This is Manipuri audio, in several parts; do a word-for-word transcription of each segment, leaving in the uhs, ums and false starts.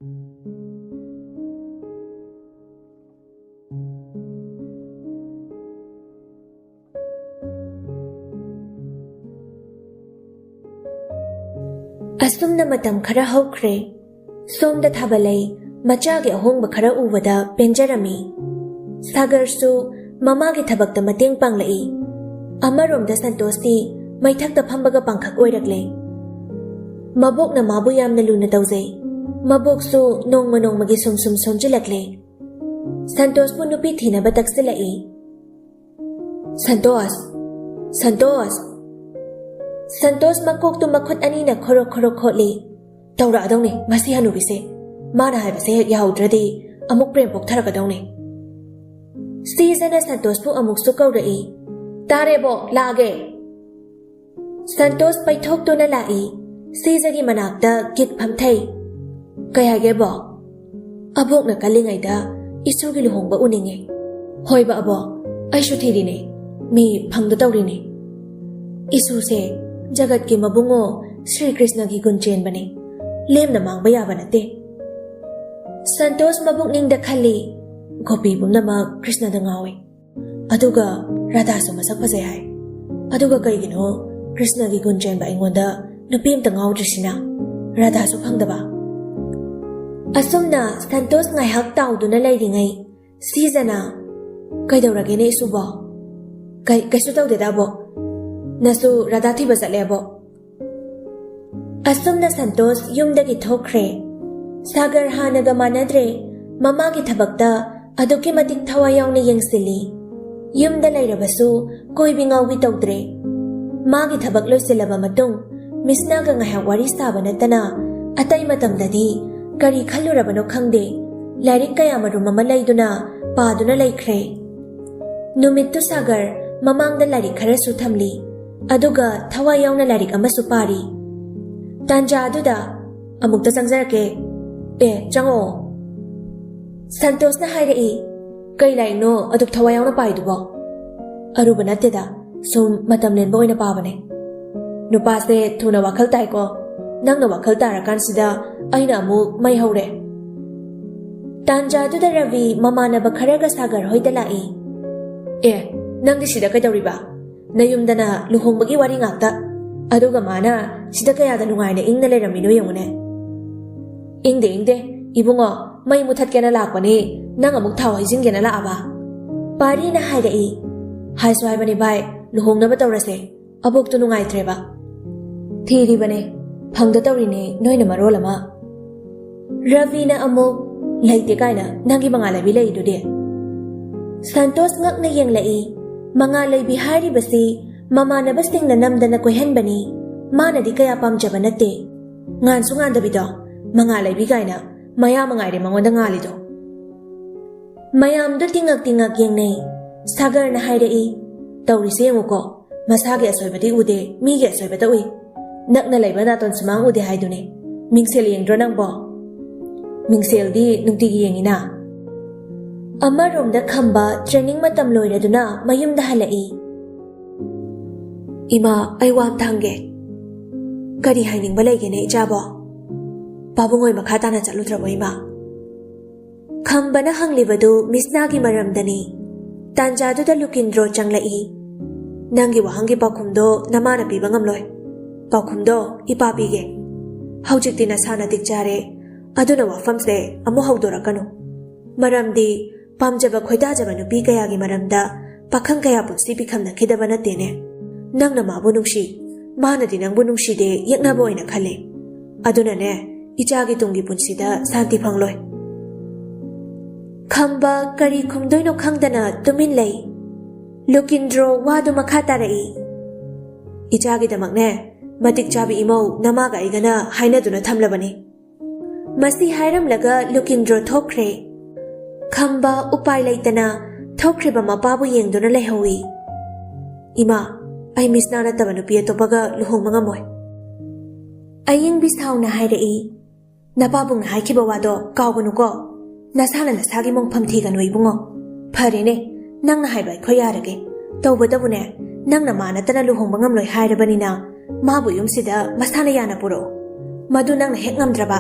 ꯑꯁꯨꯝꯅ ꯃꯇꯝ ꯈꯔ ꯍꯧꯈ꯭ꯔꯦ꯫ ꯁꯣꯝꯗ ꯊꯥꯕꯜꯂꯩ ꯃꯆꯥꯒꯤ ꯑꯍꯣꯡꯕ ꯈꯔ ꯎꯕꯗ ꯄꯦꯟꯖꯔꯝꯃꯤ꯫ ꯁꯥꯒꯔꯁꯨ ꯃꯃꯥꯒꯤ ꯊꯕꯛꯇ ꯃꯇꯦꯡ ꯄꯥꯡꯂꯛꯏ꯫ ꯑꯃꯔꯣꯝꯗ ꯁꯟꯇꯣꯁꯇꯤ ꯃꯩꯊꯛꯇ ꯐꯝꯕꯒ ꯄꯥꯡꯈꯛ ꯑꯣꯏꯔꯛꯂꯦ꯫ ꯃꯕꯣꯛꯅ ꯃꯥꯕꯨ ꯌꯥꯝꯅ ꯂꯨꯅ ꯇꯧꯖꯩ꯫ ꯃꯕꯣꯛꯁꯨ ꯅꯣꯡꯃ ꯅꯣꯡꯃꯒꯤ ꯁꯨꯝ ꯁꯨꯝ ꯁꯣꯟꯖꯤꯜꯂꯛꯂꯦ꯫ ꯁꯟꯇꯣꯁꯄꯨ ꯅꯨꯄꯤ ꯊꯤꯅꯕ ꯇꯛꯁꯤꯜꯂꯛꯏ꯫ "ꯁꯟꯇꯣꯁ! ꯁꯟꯇꯣꯁ!" ꯁꯟꯇꯣꯁ ꯃꯀꯣꯛꯇꯨ ꯃꯈꯨꯠ ꯑꯅꯤꯅ ꯈꯣꯔꯣꯛ ꯈꯣꯔꯣꯛ ꯈꯣꯠꯂꯤ꯫ "ꯇꯧꯔꯛꯑꯗꯧꯅꯤ ꯃꯁꯤ ꯍꯅꯨꯕꯤꯁꯦ꯫ ꯃꯥꯅ ꯍꯥꯏꯕꯁꯦ ꯍꯦꯛ ꯌꯥꯍꯧꯗ꯭ꯔꯗꯤ ꯑꯃꯨꯛ ꯄ꯭ꯔꯦꯝ ꯄꯣꯛꯊꯔꯛꯀꯗꯧꯅꯤ꯫" ꯁꯤꯖꯅ ꯁꯟꯇꯣꯁꯄꯨ ꯑꯃꯨꯛꯁꯨ ꯀꯧꯔꯛꯏ꯫ "ꯇꯥꯔꯦꯕꯣ, ꯂꯥꯛꯑꯒꯦ꯫" ꯁꯟꯇꯣꯁ ꯄꯩꯊꯣꯛꯇꯨꯅ ꯂꯥꯛꯏ꯫ ꯁꯤꯖꯒꯤ ꯃꯅꯥꯛꯇ ꯀꯤꯠ ꯐꯝꯊꯩ꯫ "ꯀꯩ ꯍꯥꯏꯒꯦꯕꯣ?" "ꯑꯕꯣꯛꯅ ꯀꯜꯂꯤꯉꯩꯗ ꯏꯁꯨꯒꯤ ꯂꯨꯍꯣꯡꯕ ꯎꯅꯤꯡꯉꯦ꯫" "ꯍꯣꯏꯕ ꯑꯕꯣꯛ, ꯑꯩꯁꯨ ꯊꯤꯔꯤꯅꯦ, ꯃꯤ ꯐꯪꯗ ꯇꯧꯔꯤꯅꯦ꯫ ꯏꯁꯨꯁꯦ ꯖꯒꯠꯀꯤ ꯃꯕꯨꯡꯉꯣ ꯁ꯭ꯔꯤ ꯀ꯭ꯔꯤꯁꯅꯒꯤ ꯒꯨꯟ ꯆꯦꯟꯕꯅꯦ, ꯂꯦꯝꯅ ꯃꯥꯡꯕ ꯌꯥꯕ ꯅꯠꯇꯦ꯫" ꯁꯟꯇꯣꯁ ꯃꯕꯨꯛꯅꯤꯡꯗ ꯈꯜꯂꯤ, "ꯒꯣꯄꯤ ꯄꯨꯝꯅꯃꯛ ꯀ꯭ꯔꯤꯁꯅꯗ ꯉꯥꯎꯏ꯫ ꯑꯗꯨꯒ ꯔꯥꯙꯥꯁꯨ ꯃꯁꯛ ꯐꯖꯩ ꯍꯥꯏ꯫ ꯑꯗꯨꯒ ꯀꯩꯒꯤꯅꯣ ꯀ꯭ꯔꯤꯁꯅꯒꯤ ꯒꯨꯟ ꯆꯦꯟꯕ ꯑꯩꯉꯣꯟꯗ ꯅꯨꯄꯤ ꯑꯝꯇ ꯉꯥꯎꯗ꯭ꯔꯤꯁꯤꯅ? ꯔꯥꯙꯥꯁꯨ ꯐꯪꯗꯕ?" ꯑꯁꯨꯝꯅ ꯁꯟꯇꯣꯁ ꯉꯥꯏꯍꯥꯛ ꯇꯥꯎꯗꯨꯅ ꯂꯩꯔꯤꯉꯩ, ꯁꯤꯖꯅ, "ꯀꯩꯗꯧꯔꯒꯦꯅꯦ ꯏꯁꯨꯕꯣ?" "ꯀꯩ-, ꯀꯩꯁꯨ ꯇꯧꯗꯦꯗ ꯑꯕꯣꯛ꯫ ꯅꯁꯨ ꯔꯥꯙꯥ ꯊꯤꯕ ꯆꯠꯂꯦ ꯑꯕꯣꯛ꯫" ꯑꯁꯨꯝꯅ ꯁꯟꯇꯣꯁ ꯌꯨꯝꯗꯒꯤ ꯊꯣꯛꯈ꯭ꯔꯦ꯫ ꯁꯥꯒꯔ ꯍꯥꯟꯅꯒ ꯃꯥꯟꯅꯗ꯭ꯔꯦ꯫ ꯃꯃꯥꯒꯤ ꯊꯕꯛꯇ ꯑꯗꯨꯛꯀꯤ ꯃꯇꯤꯛ ꯊꯋꯥꯏ ꯌꯥꯎꯅ ꯌꯦꯡꯁꯤꯜꯂꯤ꯫ ꯌꯨꯝꯗ ꯂꯩꯔꯕꯁꯨ ꯀꯣꯏꯕꯤ ꯉꯥꯎꯕꯤ ꯇꯧꯗ꯭ꯔꯦ꯫ ꯃꯥꯒꯤ ꯊꯕꯛ ꯂꯣꯏꯁꯤꯜꯂꯕ ꯃꯇꯨꯡ ꯃꯤꯁꯅꯥꯒ ꯉꯥꯏꯍꯥꯛ ꯋꯥꯔꯤ ꯁꯥꯕ ꯅꯠꯇꯅ ꯑꯇꯩ ꯃꯇꯝꯗꯗꯤ ꯀꯔꯤ ꯈꯜꯂꯨꯔꯕꯅꯣ ꯈꯪꯗꯦ, ꯂꯥꯏꯔꯤꯛ ꯀꯌꯥꯃꯔꯨꯝ ꯑꯃ ꯂꯩꯗꯨꯅ ꯄꯥꯗꯨꯅ ꯂꯩꯈ꯭ꯔꯦ꯫ ꯅꯨꯃꯤꯠꯇꯨ ꯁꯥꯒꯔ ꯃꯃꯥꯡꯗ ꯂꯥꯏꯔꯤꯛ ꯈꯔꯁꯨ ꯊꯝꯂꯤ, ꯑꯗꯨꯒ ꯊꯋꯥꯏ ꯌꯥꯎꯅ ꯂꯥꯏꯔꯤꯛ ꯑꯃꯁꯨ ꯄꯥꯔꯤ꯫ ꯇꯥꯟꯖꯥ ꯑꯗꯨꯗ, "ꯑꯃꯨꯛꯇ ꯆꯪꯖꯔꯛꯀꯦ꯫ ꯑꯦ, ꯆꯪꯉꯛꯑꯣ꯫" ꯁꯟꯇꯣꯁꯅ ꯍꯥꯏꯔꯛꯏ, "ꯀꯩ ꯂꯥꯏꯔꯤꯛꯅꯣ ꯑꯗꯨꯛ ꯊꯋꯥꯏ ꯌꯥꯎꯅ ꯄꯥꯏꯗꯨꯕꯣ?" "ꯑꯔꯨꯕ ꯅꯠꯇꯦꯗ, ꯁꯨꯝ ꯃꯇꯝ ꯂꯦꯟꯕ ꯑꯣꯏꯅ ꯄꯥꯕꯅꯦ꯫" "ꯅꯨꯄꯥꯁꯦ ꯊꯨꯅ ꯋꯥꯈꯜ ꯇꯥꯏꯀꯣ꯫ ꯅꯪꯅ ꯋꯥꯈꯜ ꯇꯥꯔꯀꯥꯟꯁꯤꯗ ꯑꯩꯅ ꯑꯃꯨꯛ ꯃꯩ ꯍꯧꯔꯦ꯫ ꯇꯥꯟꯖꯥꯗꯨꯗ ꯔꯕꯤ ꯃꯃꯥꯟꯅꯕ ꯈꯔꯒ ꯁꯥꯒꯔ ꯍꯣꯏꯗ ꯂꯥꯛꯏ꯫ "ꯑꯦ, ꯅꯪꯗꯤ ꯁꯤꯗ ꯀꯩꯗꯧꯔꯤꯕ? ꯅꯌꯨꯝꯗꯅ ꯂꯨꯍꯣꯡꯕꯒꯤ ꯋꯥꯔꯤ ꯉꯥꯛꯇ꯫ ꯑꯗꯨꯒ ꯃꯥꯅ ꯁꯤꯗ ꯀꯌꯥꯗ ꯅꯨꯡꯉꯥꯏꯅ ꯏꯪꯅ ꯂꯩꯔꯝꯃꯤꯅꯣ ꯌꯦꯡꯉꯨꯅꯦ꯫" "ꯏꯪꯗꯦ, ꯏꯪꯗꯦ꯫ ꯏꯕꯨꯡꯉꯣ, ꯃꯩ ꯃꯨꯊꯠꯀꯦꯅ ꯂꯥꯛꯄꯅꯤ, ꯅꯪ ꯑꯃꯨꯛ ꯊꯥꯎ ꯍꯩꯖꯤꯟꯒꯦꯅ ꯂꯥꯛꯑꯕ?" ꯄꯥꯔꯤꯅ ꯍꯥꯏꯔꯛꯏ꯫ "ꯍꯥꯏꯁꯨ ꯍꯥꯏꯕꯅꯤ ꯚꯥꯏ, ꯂꯨꯍꯣꯡꯅꯕ ꯇꯧꯔꯁꯦ꯫ ꯑꯕꯣꯛꯇꯣ ꯅꯨꯡꯉꯥꯏꯇ꯭ꯔꯦꯕ꯫" "ꯊꯤꯔꯤꯕꯅꯦ, ꯐꯪꯗ ꯇꯧꯔꯤꯅꯦ, ꯅꯣꯏꯅ ꯃꯔꯣꯜ ꯑꯃ꯫" ꯔꯕꯤꯅ ꯑꯃꯨꯛ, "ꯂꯩꯇꯦ ꯀꯥꯏꯅ, ꯅꯪꯒꯤ ꯃꯉꯥꯜ ꯂꯩꯕꯤ ꯂꯩꯔꯤꯗꯨꯗꯤ?" ꯁꯟꯇꯣꯁ ꯉꯛꯅ ꯌꯦꯡꯂꯛꯏ꯫ ꯃꯉꯥꯜ ꯂꯩꯕꯤ ꯍꯥꯏꯔꯤꯕꯁꯤ ꯃꯃꯥꯟꯅꯕꯁꯤꯡꯅ ꯅꯝꯗꯅ ꯀꯣꯏꯍꯟꯕꯅꯤ꯫ ꯃꯥꯅꯗꯤ ꯀꯌꯥ ꯄꯥꯝꯖꯕ ꯅꯠꯇꯦ꯫ ꯉꯥꯟꯁꯨ ꯉꯥꯟꯗꯕꯤꯗꯣ, ꯃꯉꯥꯜ ꯂꯩꯕꯤ ꯀꯥꯏꯅ, ꯃꯌꯥ ꯃꯉꯥꯏꯔꯦ ꯃꯉꯣꯟꯗ ꯉꯥꯜꯂꯤꯗꯣ꯫ ꯃꯌꯥꯝꯗꯨ ꯇꯤꯉꯛ ꯇꯤꯉꯛ ꯌꯦꯡꯅꯩ꯫ ꯁꯥꯒꯔꯅ ꯍꯥꯏꯔꯛꯏ, "ꯇꯧꯔꯤꯁꯦ ꯌꯦꯡꯉꯨꯀꯣ, ꯃꯁꯥꯒꯤ ꯑꯁꯣꯏꯕꯗꯤ ꯎꯗꯦ, ꯃꯤꯒꯤ ꯑꯁꯣꯏꯕꯇ ꯎꯏ꯫ ꯅꯛꯅ ꯂꯩꯕ ꯅꯥꯇꯣꯟ ꯁꯨꯃꯥꯡ ꯎꯗꯦ ꯍꯥꯏꯗꯨꯅꯤ꯫ ꯃꯤꯡꯁꯦꯜ ꯌꯦꯡꯗ꯭ꯔꯣ ꯅꯪꯕꯣ?" "ꯃꯤꯡꯁꯦꯜꯗꯤ ꯅꯨꯡꯇꯤꯒꯤ ꯌꯦꯡꯉꯤꯅ꯫" ꯑꯃꯔꯣꯝꯗ ꯈꯝꯕ ꯇ꯭ꯔꯦꯅꯤꯡ ꯃꯇꯝ ꯂꯣꯏꯔꯗꯨꯅ ꯃꯌꯨꯝꯗ ꯍꯜꯂꯛꯏ꯫ "ꯏꯃꯥ, ꯑꯩ ꯋꯥ ꯑꯝꯇ ꯍꯪꯒꯦ꯫" "ꯀꯔꯤ ꯍꯥꯏꯅꯤꯡꯕ ꯂꯩꯒꯦꯅꯦ ꯏꯆꯥꯕꯣ?" "ꯄꯥꯕꯨꯡ ꯍꯣꯏ ꯃꯈꯥ ꯇꯥꯅ ꯆꯠꯂꯨꯗ꯭ꯔꯕꯣ ꯏꯃꯥ?" ꯈꯝꯕꯅ ꯍꯪꯂꯤꯕꯗꯨ ꯃꯤꯁꯅꯥꯒꯤ ꯃꯔꯝꯗꯅꯤ꯫ ꯇꯥꯟꯖꯥꯗꯨꯗ ꯂꯨꯀꯤꯟꯗ꯭ꯔꯣ ꯆꯪꯂꯛꯏ꯫ "ꯅꯪꯒꯤ ꯋꯥꯍꯪꯒꯤ ꯄꯥꯎꯈꯨꯝꯗꯣ ꯅꯃꯥꯅ ꯄꯤꯕ ꯉꯝꯂꯣꯏ꯫ ꯄꯥꯎꯈꯨꯝꯗꯣ ꯏꯄꯥ ꯄꯤꯒꯦ꯫ ꯍꯧꯖꯤꯛꯇꯤ ꯅꯁꯥ ꯅꯇꯤꯛ ꯆꯥꯔꯦ, ꯑꯗꯨꯅ ꯋꯥꯐꯝꯁꯦ ꯑꯃꯨꯛ ꯍꯧꯗꯣꯔꯛꯀꯅꯨ꯫ ꯃꯔꯝꯗꯤ ꯄꯥꯝꯖꯕ ꯈꯣꯏꯗꯥꯖꯕ ꯅꯨꯄꯤ ꯀꯌꯥꯒꯤ ꯃꯔꯝꯗ ꯄꯥꯈꯪ ꯀꯌꯥ ꯄꯨꯟꯁꯤ ꯄꯤꯈꯝꯅꯈꯤꯗꯕ ꯅꯠꯇꯦꯅꯦ꯫ ꯅꯪꯅ ꯃꯥꯕꯨ ꯅꯨꯡꯁꯤ, ꯃꯥꯅꯗꯤ ꯅꯪꯕꯨ ꯅꯨꯡꯁꯤꯗꯦ ꯌꯦꯛꯅꯕ ꯑꯣꯏꯅ ꯈꯜꯂꯦ꯫ ꯑꯗꯨꯅꯅꯦ, ꯏꯆꯥꯒꯤ ꯇꯨꯡꯒꯤ ꯄꯨꯟꯁꯤꯗ ꯁꯥꯟꯇꯤ ꯐꯪꯂꯣꯏ꯫" ꯈꯝꯕ ꯀꯔꯤ ꯈꯨꯝꯗꯣꯏꯅꯣ ꯈꯪꯗꯅ ꯇꯨꯃꯤꯟ ꯂꯩ꯫ ꯂꯨꯀꯤꯟꯗ꯭ꯔꯣ ꯋꯥꯗꯨ ꯃꯈꯥ ꯇꯥꯔꯛꯏ꯫ "ꯏꯆꯥꯒꯤꯗꯃꯛꯅꯦ, ꯃꯇꯤꯛ ꯆꯥꯕꯤ ꯏꯃꯧ ꯅꯃꯥꯒ ꯑꯩꯒꯅ ꯍꯥꯏꯅꯗꯨꯅ ꯊꯝꯂꯕꯅꯤ꯫ ꯃꯁꯤ ꯍꯥꯏꯔꯝꯂꯒ ꯂꯨꯀꯤꯟꯗ꯭ꯔꯣ ꯊꯣꯛꯈ꯭ꯔꯦ꯫ ꯈꯝꯕ ꯎꯄꯥꯏ ꯂꯩꯇꯅ ꯊꯣꯛꯈ꯭ꯔꯤꯕ ꯃꯄꯥꯕꯨ ꯌꯦꯡꯗꯨꯅ ꯂꯩꯍꯧꯏ꯫ "ꯏꯃꯥ, ꯑꯩ ꯃꯤꯁꯅꯥ ꯅꯠꯇꯕ ꯅꯨꯄꯤ ꯑꯇꯣꯞꯄꯒ ꯂꯨꯍꯣꯡꯕ ꯉꯝꯃꯣꯏ꯫" ꯑꯌꯤꯡꯕꯤ ꯁꯥꯎꯅ ꯍꯥꯏꯔꯛꯏ, "ꯅꯄꯥꯕꯨꯡꯅ ꯍꯥꯏꯈꯤꯕ ꯋꯥꯗꯣ ꯀꯥꯎꯒꯅꯨꯀꯣ꯫ ꯅꯁꯥꯅ ꯅꯁꯥꯒꯤ ꯃꯣꯡꯐꯝ ꯊꯤꯒꯅꯨ ꯏꯕꯨꯡꯉꯣ꯫ ꯐꯔꯦꯅꯦ, ꯅꯪꯅ ꯍꯥꯏꯕ ꯑꯩꯈꯣꯏ ꯌꯥꯔꯒꯦ꯫ ꯇꯧꯕꯇꯕꯨꯅꯦ, ꯅꯪꯅ ꯃꯥ ꯅꯠꯇꯅ ꯂꯨꯍꯣꯡꯕ ꯉꯝꯂꯣꯏ ꯍꯥꯏꯔꯕꯅꯤꯅ, ꯃꯥꯕꯨ ꯌꯨꯝꯁꯤꯗ ꯃꯁꯥꯅ ꯌꯥꯅ ꯄꯨꯔꯛꯎ꯫ ꯃꯗꯨ ꯅꯪꯅ ꯍꯦꯛ ꯉꯝꯗ꯭ꯔꯕ,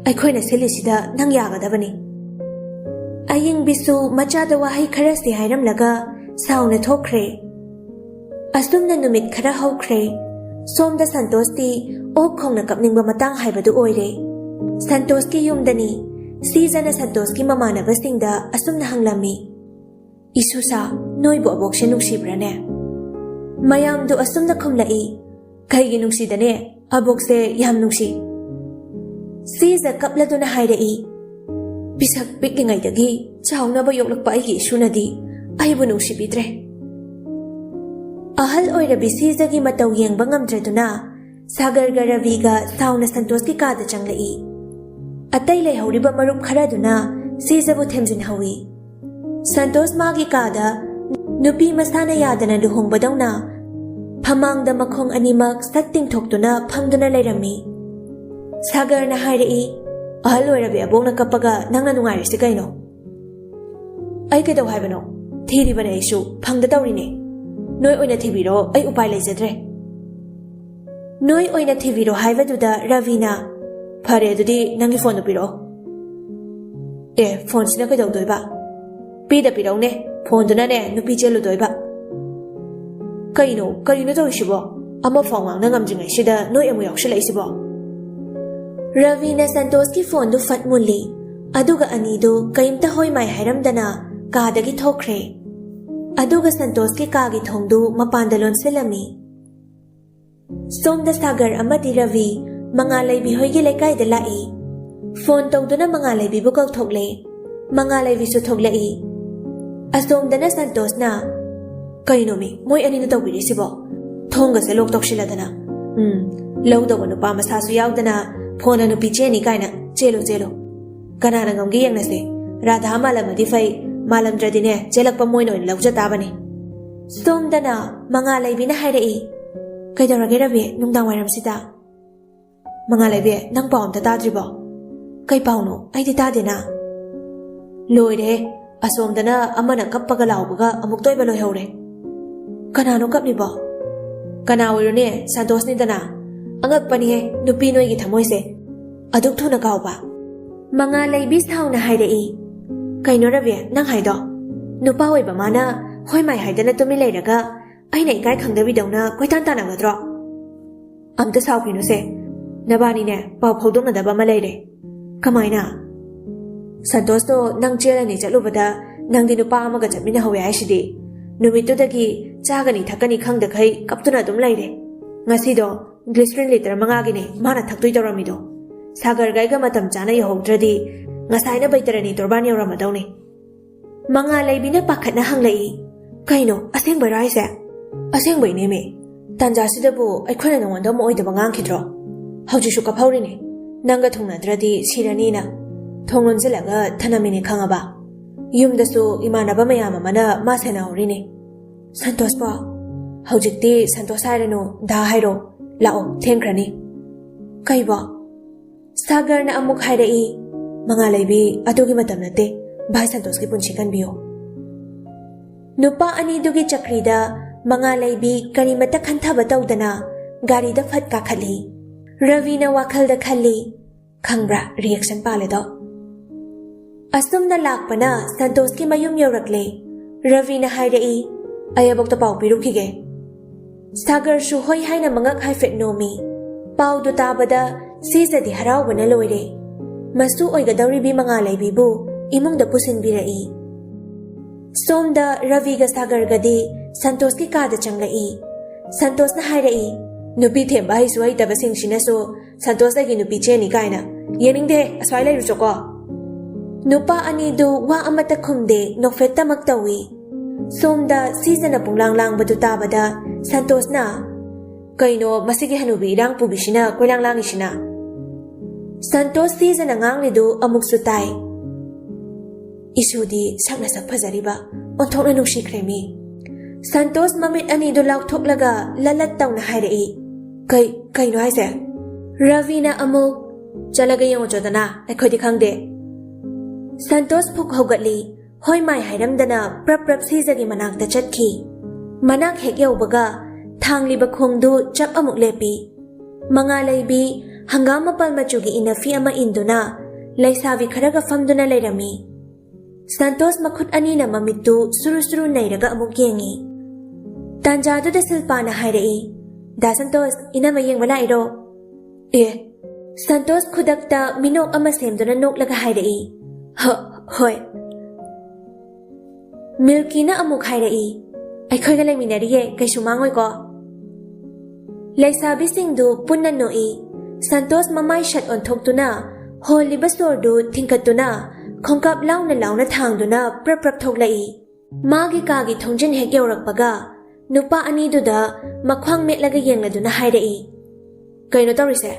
ꯑꯩꯈꯣꯏꯅ ꯁꯤꯜꯂꯤꯁꯤꯗ ꯅꯪ ꯌꯥꯒꯗꯕꯅꯤ꯫ ꯑꯌꯤꯡꯕꯤꯁꯨ ꯃꯆꯥꯗ ꯋꯥꯍꯩ ꯈꯔꯁꯤ ꯍꯥꯏꯔꯝꯂꯒ ꯁꯥꯎꯅ ꯊꯣꯛꯈ꯭ꯔꯦ꯫ ꯑꯁꯨꯝꯅ ꯅꯨꯃꯤꯠ ꯈꯔ ꯍꯧꯈ꯭ꯔꯦ꯫ ꯁꯣꯝꯗ ꯁꯟꯇꯣꯁꯇꯤ ꯑꯣꯛ ꯈꯣꯡꯅ ꯀꯞꯅꯤꯡꯕ ꯃꯇꯥꯡ ꯍꯥꯏꯕꯗꯨ ꯑꯣꯏꯔꯦ꯫ ꯁꯟꯇꯣꯁꯀꯤ ꯌꯨꯝꯗꯅꯤ꯫ ꯁꯤꯖꯅ ꯁꯟꯇꯣꯁꯀꯤ ꯃꯃꯥꯟꯅꯕꯁꯤꯡꯗ ꯑꯁꯨꯝꯅ ꯍꯪꯂꯝꯃꯤ, "ꯏꯁꯨꯁꯥ, ꯅꯣꯏꯕꯨ ꯑꯕꯣꯛꯁꯦ ꯅꯨꯡꯁꯤꯕ꯭ꯔꯥꯅꯦ?" ꯃꯌꯥꯝꯗꯨ ꯑꯁꯨꯝꯅ ꯈꯨꯝꯂꯛꯏ, "ꯀꯩꯒꯤ ꯅꯨꯡꯁꯤꯗꯅꯦ? ꯑꯕꯣꯛꯁꯦ ꯌꯥꯝ ꯅꯨꯡꯁꯤ꯫" ꯁꯤꯖ ꯀꯞꯂꯗꯨꯅ ꯍꯥꯏꯔꯛꯏ, "ꯄꯤꯁꯛ ꯄꯤꯛꯂꯤꯉꯩꯗꯒꯤ ꯆꯥꯎꯅꯕ ꯌꯣꯛꯂꯛꯄ ꯑꯩꯒꯤ ꯏꯁꯨꯅꯗꯤ ꯑꯩꯕꯨ ꯅꯨꯡꯁꯤꯕꯤꯗ꯭ꯔꯦ꯫" ꯑꯍꯜ ꯑꯣꯏꯔꯕꯤ ꯁꯤꯖꯒꯤ ꯃꯇꯧ ꯌꯦꯡꯕ ꯉꯝꯗ꯭ꯔꯗꯨꯅ ꯁꯥꯒꯔꯒ ꯔꯕꯤꯒ ꯁꯥꯎꯅ ꯁꯟꯇꯣꯁꯀꯤ ꯀꯥꯗ ꯆꯪꯂꯛꯏ꯫ ꯑꯇꯩ ꯂꯩꯍꯧꯔꯤꯕ ꯃꯔꯨꯞ ꯈꯔꯗꯨꯅ ꯁꯤꯖꯕꯨ ꯊꯦꯝꯖꯤꯟꯍꯧꯏ꯫ ꯁꯟꯇꯣꯁ ꯃꯥꯒꯤ ꯀꯥꯗ ꯅꯨꯄꯤ ꯃꯁꯥꯅ ꯌꯥꯗꯅ ꯂꯨꯍꯣꯡꯕꯗꯧꯅ ꯐꯃꯥꯡꯗ ꯃꯈꯣꯡ ꯑꯅꯤꯃꯛ ꯁꯠ ꯇꯤꯡꯊꯣꯛꯇꯨꯅ ꯐꯝꯗꯨꯅ ꯂꯩꯔꯝꯃꯤ꯫ ꯁꯥꯒꯔꯅ ꯍꯥꯏꯔꯛꯏ, "ꯑꯍꯜ ꯑꯣꯏꯔꯕꯤ ꯑꯕꯣꯛꯅ ꯀꯞꯄꯒ ꯅꯪꯅ ꯅꯨꯡꯉꯥꯏꯔꯤꯁꯤ ꯀꯩꯅꯣ?" "ꯑꯩ ꯀꯩꯗꯧ ꯍꯥꯏꯕꯅꯣ? ꯊꯤꯔꯤꯕꯅꯦ ꯑꯩꯁꯨ, ꯐꯪꯗ ꯇꯧꯔꯤꯅꯦ꯫ ꯅꯣꯏ ꯑꯣꯏꯅ ꯊꯤꯕꯤꯔꯣ, ꯑꯩ ꯎꯄꯥꯏ ꯂꯩꯖꯗ꯭ꯔꯦ꯫" "ꯅꯣꯏ ꯑꯣꯏꯅ ꯊꯤꯕꯤꯔꯣ" ꯍꯥꯏꯕꯗꯨꯗ ꯔꯕꯤꯅ, "ꯐꯔꯦ, ꯑꯗꯨꯗꯤ ꯅꯪꯒꯤ ꯐꯣꯟꯗꯨ ꯄꯤꯔꯛꯑꯣ꯫" "ꯑꯦ, ꯐꯣꯟꯁꯤꯅ ꯀꯩꯗꯧꯗꯣꯏꯕ? ꯄꯤꯗ ꯄꯤꯔꯛꯎꯅꯦ, ꯐꯣꯟꯗꯨꯅꯅꯦ ꯅꯨꯄꯤ ꯆꯦꯜꯂꯨꯗꯣꯏꯕ꯫" "ꯀꯩꯅꯣ, ꯀꯔꯤꯅꯣ ꯇꯧꯔꯤꯁꯤꯕꯣ? ꯑꯃꯐꯥꯎ ꯉꯥꯡꯅ ꯉꯝꯗ꯭ꯔꯤꯉꯩꯁꯤꯗ ꯅꯣꯏ ꯑꯃꯨꯛ ꯌꯥꯎꯁꯤꯜꯂꯛꯏꯁꯤꯕꯣ?" ꯔꯕꯤꯅ ꯁꯟꯇꯣꯁꯀꯤ ꯐꯣꯟꯗꯨ ꯐꯠ ꯃꯨꯜꯂꯤ, ꯑꯗꯨꯒ ꯑꯅꯤꯗꯨ ꯀꯩꯝꯇ ꯍꯣꯏ ꯃꯥꯏ ꯍꯥꯏꯔꯝꯗꯅ ꯀꯥꯗꯒꯤ ꯊꯣꯛꯈ꯭ꯔꯦ꯫ ꯑꯗꯨꯒ ꯁꯟꯇꯣꯁꯀꯤ ꯀꯥꯒꯤ ꯊꯣꯡꯗꯨ ꯃꯄꯥꯟꯗ ꯂꯣꯟꯁꯤꯜꯂꯝꯃꯤ꯫ ꯁꯣꯝꯗ ꯁꯥꯒꯔ ꯑꯃꯗꯤ ꯔꯕꯤ ꯃꯉꯥꯜ ꯂꯩꯕꯤ ꯍꯣꯏꯒꯤ ꯂꯩꯀꯥꯏꯗ ꯂꯥꯛꯏ꯫ ꯐꯣꯟ ꯇꯧꯗꯨꯅ ꯃꯉꯥꯜ ꯂꯩꯕꯤꯕꯨ ꯀꯧꯊꯣꯛꯂꯦ꯫ ꯃꯉꯥꯜ ꯂꯩꯕꯤꯁꯨ ꯊꯣꯛꯂꯛꯏ꯫ ꯑꯁꯣꯝꯗꯅ ꯁꯟꯇꯣꯁꯅ, "ꯀꯩꯅꯣꯃꯤ, ꯃꯣꯏ ꯑꯅꯤꯅ ꯇꯧꯕꯤꯔꯤꯁꯤꯕꯣ? ꯊꯣꯡꯒꯁꯦ ꯂꯣꯛ ꯇꯧꯁꯤꯜꯂꯗꯅ꯫ ꯎꯝ, ꯂꯧꯗꯧꯕ ꯅꯨꯄꯥ ꯃꯁꯥꯁꯨ ꯌꯥꯎꯗꯅ ꯐꯣꯟꯅ ꯅꯨꯄꯤ ꯆꯦꯟꯅꯤ ꯀꯥꯏꯅ꯫ ꯆꯦꯜꯂꯨ, ꯆꯦꯜꯂꯨ꯫ ꯀꯅꯥꯅ ꯉꯝꯒꯦ ꯌꯦꯡꯅꯁꯦ꯫ ꯔꯥꯙꯥ ꯃꯥꯜꯂꯝꯃꯗꯤ ꯐꯩ, ꯃꯥꯜꯂꯝꯗ꯭ꯔꯗꯤꯅꯦ, ꯆꯦꯜꯂꯛꯄ ꯃꯣꯏꯅ ꯑꯣꯏꯅ ꯂꯧꯖ ꯇꯥꯕꯅꯤ꯫" ꯁꯣꯝꯗꯅ ꯃꯉꯥꯜ ꯂꯩꯕꯤꯅ ꯍꯥꯏꯔꯛꯏ, "ꯀꯩꯗꯧꯔꯒꯦ ꯔꯕꯤ, ꯅꯨꯡꯗꯥꯡ ꯋꯥꯏꯔꯝꯁꯤꯗ?" "ꯃꯉꯥꯜ ꯂꯩꯕꯤ, ꯅꯪ ꯄꯥꯎ ꯑꯝꯇ ꯇꯥꯗ꯭ꯔꯤꯕꯣ?" "ꯀꯩ ꯄꯥꯎꯅꯣ? ꯑꯩꯗꯤ ꯇꯥꯗꯦꯅ꯫" ꯂꯣꯏꯔꯦ, ꯑꯁꯣꯝꯗꯅ ꯑꯃꯅ ꯀꯞꯄꯒ ꯂꯥꯎꯕꯒ ꯑꯃꯨꯛꯇ ꯑꯣꯏꯕ ꯂꯣꯏꯍꯧꯔꯦ꯫ "ꯀꯅꯥꯅꯣ ꯀꯞꯂꯤꯕꯣ?" "ꯀꯅꯥ ꯑꯣꯏꯔꯨꯅꯦ, ꯁꯟꯇꯣꯁꯅꯤꯗꯅ꯫ ꯑꯉꯛꯄꯅꯤꯍꯦ, ꯅꯨꯄꯤ ꯅꯣꯏꯒꯤ ꯊꯃꯣꯏꯁꯦ꯫ ꯑꯗꯨꯛ ꯊꯨꯅ ꯀꯥꯎꯕ? ꯃꯉꯥꯜ ꯂꯩꯕꯤ ꯁꯥꯎꯅ ꯍꯥꯏꯔꯛꯏ꯫ ꯀꯩꯅꯣ ꯔꯕꯤ, ꯅꯪ ꯍꯥꯏꯗꯣ? ꯅꯨꯄꯥ ꯑꯣꯏꯕ ꯃꯥꯅ ꯍꯣꯏ ꯃꯥꯏ ꯍꯥꯏꯗꯅ ꯇꯨꯃꯤꯟ ꯂꯩꯔꯒ ꯑꯩꯅ ꯏꯀꯥꯏ ꯈꯪꯗꯕꯤꯗꯧꯅ ꯀꯣꯏꯇꯥꯟ ꯇꯥꯟꯅꯒꯗ꯭ꯔꯣ? ꯑꯝꯇ ꯁꯥꯎꯈꯤꯅꯨꯁꯦ꯫ ꯅꯕꯥꯅꯤꯅꯦ, ꯄꯥꯎ ꯐꯥꯎꯗꯣꯛꯅꯗꯕ ꯑꯃ ꯂꯩꯔꯦ꯫ ꯀꯃꯥꯏꯅ? ꯁꯟꯇꯣꯁꯇꯣ ꯅꯪ ꯆꯦꯜꯂꯅꯤ ꯆꯠꯂꯨꯕꯗ ꯅꯪꯗꯤ ꯅꯨꯄꯥ ꯑꯃꯒ ꯆꯠꯃꯤꯟꯅꯍꯧꯋꯦ ꯍꯥꯏꯁꯤꯗꯤ꯫ ꯅꯨꯃꯤꯠꯇꯨꯗꯒꯤ ꯆꯥꯒꯅꯤ ꯊꯛꯀꯅꯤ ꯈꯪꯗꯈꯩ ꯀꯞꯇꯨꯅ ꯑꯗꯨꯝ ꯂꯩꯔꯦ꯫ ꯉꯁꯤꯗꯣ glycerin litre ꯃꯉꯥꯒꯤꯅꯦ ꯃꯥꯅ ꯊꯛꯇꯣꯏ ꯇꯧꯔꯝꯃꯤꯗꯣ꯫ ꯁꯥꯒꯔꯒ ꯑꯩꯒ ꯃꯇꯝ ꯆꯥꯅ ꯌꯧꯍꯧꯗ꯭ꯔꯗꯤ ꯉꯁꯥꯏꯅ ꯕꯩꯇꯔꯅꯤ ꯇꯣꯔꯕꯥꯟ ꯌꯧꯔꯝꯃꯗꯧꯅꯦ꯫ ꯃꯉꯥꯜ ꯂꯩꯕꯤꯅ ꯄꯥꯈꯠꯅ ꯍꯪꯂꯛꯏ, "ꯀꯩꯅꯣ, ꯑꯁꯦꯡꯕꯩꯔꯣ ꯍꯥꯏꯁꯦ?" "ꯑꯁꯦꯡꯕꯩꯅꯦꯃꯤ꯫ ꯇꯥꯟꯖꯥꯁꯤꯗꯕꯨ ꯑꯩꯈꯣꯏꯅ ꯅꯉꯣꯟꯗ ꯑꯃ ꯑꯣꯏꯗꯕ ꯉꯥꯡꯈꯤꯗ꯭ꯔꯣ? ꯍꯧꯖꯤꯛꯁꯨ ꯀꯞꯍꯧꯔꯤꯅꯦ꯫ ꯅꯪꯒ ꯊꯨꯡꯅꯗ꯭ꯔꯗꯤ ꯁꯤꯔꯅꯤꯅ ꯊꯣꯡ ꯂꯣꯟꯁꯤꯜꯂꯒ ꯊꯅꯝꯃꯤꯅꯦ, ꯈꯪꯉꯕ? ꯌꯨꯝꯗꯁꯨ ꯏꯃꯥꯟꯅꯕ ꯃꯌꯥꯝ ꯑꯃꯅ ꯃꯥ ꯁꯦꯟꯅꯍꯧꯔꯤꯅꯦ꯫ ꯁꯟꯇꯣꯁꯄꯣ?" "ꯍꯧꯖꯤꯛꯇꯤ ꯁꯟꯇꯣꯁ ꯍꯥꯏꯔꯅꯨ, ꯗꯥ ꯍꯥꯏꯔꯣ꯫ ꯂꯥꯛꯑꯣ, ꯊꯦꯡꯈ꯭ꯔꯅꯤ꯫" "ꯀꯩꯕꯣ?" ꯁꯥꯒꯔꯅ ꯑꯃꯨꯛ ꯍꯥꯏꯔꯛꯏ, "ꯃꯉꯥꯜ ꯂꯩꯕꯤ, ꯑꯗꯨꯒꯤ ꯃꯇꯝ ꯅꯠꯇꯦ꯫ ꯚꯥꯏ ꯁꯟꯇꯣꯁꯀꯤ ꯄꯨꯟꯁꯤ ꯀꯟꯕꯤꯌꯣ꯫" ꯅꯨꯄꯥ ꯑꯅꯤꯗꯨꯒꯤ ꯆꯀ꯭ꯔꯤꯗ ꯃꯉꯥꯜ ꯂꯩꯕꯤ ꯀꯔꯤꯃꯠꯇ ꯈꯟꯊꯕ ꯇꯧꯗꯅ ꯒꯥꯔꯤꯗ ꯐꯠ ꯀꯥꯈꯠꯂꯤ꯫ ꯔꯕꯤꯅ ꯋꯥꯈꯜꯗ ꯈꯜꯂꯤ, "ꯈꯪꯕ꯭ꯔꯥ, reaction ꯄꯥꯜꯂꯦꯗꯣ꯫" ꯑꯁꯨꯝꯅ ꯂꯥꯛꯄꯅ ꯁꯟꯇꯣꯁꯀꯤ ꯃꯌꯨꯝ ꯌꯧꯔꯛꯂꯦ꯫ ꯔꯕꯤꯅ ꯍꯥꯏꯔꯛꯏ, "ꯑꯩ ꯑꯕꯣꯛꯇ ꯄꯥꯎ ꯄꯤꯔꯨꯈꯤꯒꯦ꯫" ꯁꯥꯒꯔꯁꯨ ꯍꯣꯏ ꯍꯥꯏꯅ ꯃꯉꯛ ꯍꯥꯏꯐꯦꯠ ꯅꯣꯝꯃꯤ꯫ ꯄꯥꯎꯗꯨ ꯇꯥꯕꯗ ꯁꯤꯖꯗꯤ ꯍꯔꯥꯎꯕꯅ ꯂꯣꯏꯔꯦ꯫ ꯃꯁꯨ ꯑꯣꯏꯒꯗꯧꯔꯤꯕꯤ ꯃꯉꯥꯜ ꯂꯩꯕꯤꯕꯨ ꯏꯃꯨꯡꯗ ꯄꯨꯁꯤꯟꯕꯤꯔꯛꯏ꯫ ꯁꯣꯝꯗ ꯔꯕꯤꯒ ꯁꯥꯒꯔꯒꯗꯤ ꯁꯟꯇꯣꯁꯀꯤ ꯀꯥꯗ ꯆꯪꯂꯛꯏ꯫ ꯁꯟꯇꯣꯁꯅ ꯍꯥꯏꯔꯛꯏ, "ꯅꯨꯄꯤ ꯊꯦꯝꯕ ꯍꯩꯁꯨ ꯍꯩꯇꯕꯁꯤꯡꯁꯤꯅꯁꯨ ꯁꯟꯇꯣꯁꯇꯒꯤ ꯅꯨꯄꯤ ꯆꯦꯅꯤ ꯀꯥꯏꯅ꯫ ꯌꯦꯡꯅꯤꯡꯗꯦ, ꯑꯁ꯭ꯋꯥꯏ ꯂꯩꯔꯨꯆꯣꯀꯣ꯫" ꯅꯨꯄꯥ ꯑꯅꯤꯗꯨ ꯋꯥ ꯑꯃꯠꯇ ꯈꯨꯝꯗꯦ, ꯅꯣꯛꯐꯦꯠꯇꯃꯛ ꯇꯧꯏ꯫ ꯁꯣꯝꯗ ꯁꯤꯖꯅ ꯄꯨꯡꯂꯥꯡ ꯂꯥꯡꯕꯗꯨ ꯇꯥꯕꯗ ꯁꯟꯇꯣꯁꯅ, "ꯀꯩꯅꯣ ꯃꯁꯤꯒꯤ ꯍꯅꯨꯕꯤ ꯏꯔꯥꯡ ꯄꯨꯕꯤꯁꯤꯅ ꯀꯣꯏꯂꯥꯡ ꯂꯥꯡꯉꯤꯁꯤꯅ?" ꯁꯟꯇꯣꯁ ꯁꯤꯖꯅ ꯉꯥꯡꯂꯤꯗꯨ ꯑꯃꯨꯛꯁꯨ ꯇꯥꯏ꯫ ꯏꯁꯨꯗꯤ ꯁꯛꯅ ꯁꯛ ꯐꯖꯔꯤꯕ, ꯑꯣꯟꯊꯣꯛꯅ ꯅꯨꯡꯁꯤꯈ꯭ꯔꯦ ꯃꯤ꯫ ꯁꯟꯇꯣꯁ ꯃꯃꯤꯠ ꯑꯅꯤꯗꯨ ꯂꯥꯎꯊꯣꯛꯂꯒ ꯂꯂꯠ ꯇꯧꯅ ꯍꯥꯏꯔꯛꯏ, "ꯀꯩ, ꯀꯩꯅꯣ ꯍꯥꯏꯁꯦ?" ꯔꯕꯤꯅ ꯑꯃꯨꯛ, "ꯆꯠꯂꯒ ꯌꯦꯡꯉꯨꯆꯣꯗꯅ, ꯑꯩꯈꯣꯏꯗꯤ ꯈꯪꯗꯦ꯫" ꯁꯟꯇꯣꯁ ꯐꯨꯛ ꯍꯧꯒꯠꯂꯤ꯫ ꯍꯣꯏ ꯃꯥꯏ ꯍꯥꯏꯔꯝꯗꯅ ꯄ꯭ꯔꯞ ꯄ꯭ꯔꯞ ꯁꯤꯖꯒꯤ ꯃꯅꯥꯛꯇ ꯆꯠꯈꯤ꯫ ꯃꯅꯥꯛ ꯍꯦꯛ ꯌꯧꯕꯒ ꯊꯥꯡꯂꯤꯕ ꯈꯣꯡꯗꯨ ꯆꯞ ꯑꯃꯨꯛ ꯂꯦꯞꯄꯤ꯫ ꯃꯉꯥꯜ ꯂꯩꯕꯤ ꯍꯪꯒꯥꯝ ꯃꯄꯥꯜ ꯃꯆꯨꯒꯤ ꯏꯅꯐꯤ ꯑꯃ ꯏꯟꯗꯨꯅ ꯂꯩꯁꯥꯕꯤ ꯈꯔꯒ ꯐꯝꯗꯨꯅ ꯂꯩꯔꯝꯃꯤ꯫ ꯁꯟꯇꯣꯁ ꯃꯈꯨꯠ ꯑꯅꯤꯅ ꯃꯃꯤꯠꯇꯨ ꯁꯨꯔꯨ ꯁꯨꯔꯨ ꯅꯩꯔꯒ ꯑꯃꯨꯛ ꯌꯦꯡꯉꯤ꯫ ꯇꯥꯟꯖꯥꯗꯨꯗ ꯁꯤꯜꯄꯥꯅ ꯍꯥꯏꯔꯛꯏ, "ꯗꯥ ꯁꯟꯇꯣꯁ, ꯏꯅꯝꯃ ꯌꯦꯡꯕ ꯂꯥꯛꯏꯔꯣ?" ꯑꯦ, ꯁꯟꯇꯣꯁ ꯈꯨꯗꯛꯇ ꯃꯤꯅꯣꯛ ꯑꯃ ꯁꯦꯝꯗꯨꯅ ꯅꯣꯛꯂꯒ ꯍꯥꯏꯔꯛꯏ, "ꯍ-, ꯍꯣꯏ꯫" ꯃꯤꯜꯀꯤꯅ ꯑꯃꯨꯛ ꯍꯥꯏꯔꯛꯏ, "ꯑꯩꯈꯣꯏꯒ ꯂꯩꯃꯤꯟꯅꯔꯤꯌꯦ, ꯀꯩꯁꯨ ꯃꯥꯡꯉꯣꯏꯀꯣ?" ꯂꯩꯁꯥꯕꯤꯁꯤꯡꯗꯨ ꯄꯨꯟꯅ ꯅꯣꯛꯏ꯫ ꯁꯟꯇꯣꯁ ꯃꯃꯥꯏ ꯁꯠ ꯑꯣꯟꯊꯣꯛꯇꯨꯅ ꯍꯣꯜꯂꯤꯕ ꯁꯣꯔꯗꯨ ꯊꯤꯡꯀꯠꯇꯨꯅ ꯈꯣꯡꯀꯥꯞ ꯂꯥꯎꯅ ꯂꯥꯎꯅ ꯊꯥꯡꯗꯨꯅ ꯄ꯭ꯔꯞ ꯄ꯭ꯔꯞ ꯊꯣꯛꯂꯛꯏ꯫ ꯃꯥꯒꯤ ꯀꯥꯒꯤ ꯊꯣꯡꯖꯤꯟ ꯍꯦꯛ ꯌꯧꯔꯛꯄꯒ ꯅꯨꯄꯥ ꯑꯅꯤꯗꯨꯗ ꯃꯈ꯭ꯋꯥꯡ ꯃꯦꯠꯂꯒ ꯌꯦꯡꯂꯗꯨꯅ ꯍꯥꯏꯔꯛꯏ, "ꯀꯩꯅꯣ ꯇꯧꯔꯤꯁꯦ?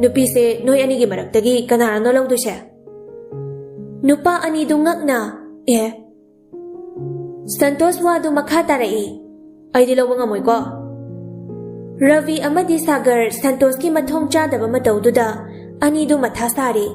ꯅꯨꯄꯤꯁꯦ ꯅꯣꯏ ꯑꯅꯤꯒꯤ ꯃꯔꯛꯇꯒꯤ ꯀꯅꯥꯅꯣ ꯂꯧꯗꯣꯏꯁꯦ?" ꯅꯨꯄꯥ ꯑꯅꯤꯗꯨ ꯉꯛꯅ, "ꯑꯦ?" ꯁꯟꯇꯣꯁ ꯋꯥꯗꯨ ꯃꯈꯥ ꯇꯥꯔꯛꯏ, "ꯑꯩꯗꯤ ꯂꯧꯕ ꯉꯝꯃꯣꯏꯀꯣ꯫" ꯔꯕꯤ ꯑꯃꯗꯤ ꯁꯥꯒꯔ ꯁꯟꯇꯣꯁꯀꯤ ꯃꯊꯣꯡ ꯆꯥꯗꯕ ꯃꯇꯧꯗꯨꯗ ꯑꯅꯤꯗꯨ ꯃꯊꯥ ꯁꯥꯔꯤ꯫